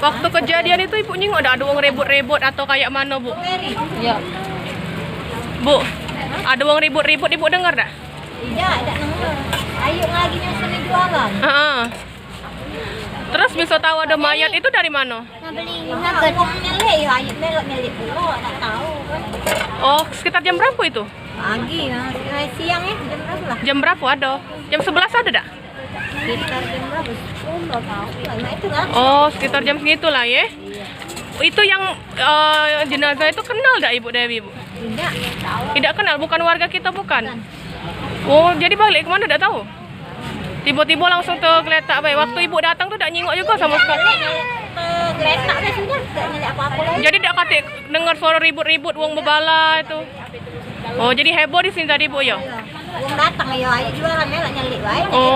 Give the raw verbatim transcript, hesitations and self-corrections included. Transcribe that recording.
Waktu kejadian itu ibu nyingok dak ada wong ribut-ribut atau kayak mano, Bu? Iya. Bu, ada wong ribut-ribut, ibu dengar dak? Tidak, tidak dengar. Ayo lagi nyusun jualan. Heeh. Terus bisa tahu ada mayat itu dari mana? Beli. Wong nyelek ya, ayo melok nyelek pulo, tak tahu kan. Oh, sekitar jam berapa itu? Pagi ya, eh, siang ya, jam berapa lah? Jam berapa ada? Jam sebelas ada dak? Sekitar jam berapa? Sepuluh tahu. Nah, itulah. Oh, sekitar jam segitulah ya. Itu yang eh, jenazah itu kenal dak Ibu Dewi, Bu? Tidak tahu. Tidak kenal, bukan warga kita, bukan? Bukan. Oh, jadi balik ke mana dak tahu? Tiba-tiba langsung tergeletak baik. Waktu ibu datang tu dak nyingok juga sama sekali. Tergeletak dah sudah, tidak nyelek apa-apa lagi. Jadi dak katik dengar suara ribut-ribut wong bebala itu. Oh, jadi heboh di sini tadi, Bu, ya? Wong datang ya, ayo jualan melok nyelek baik. Oh.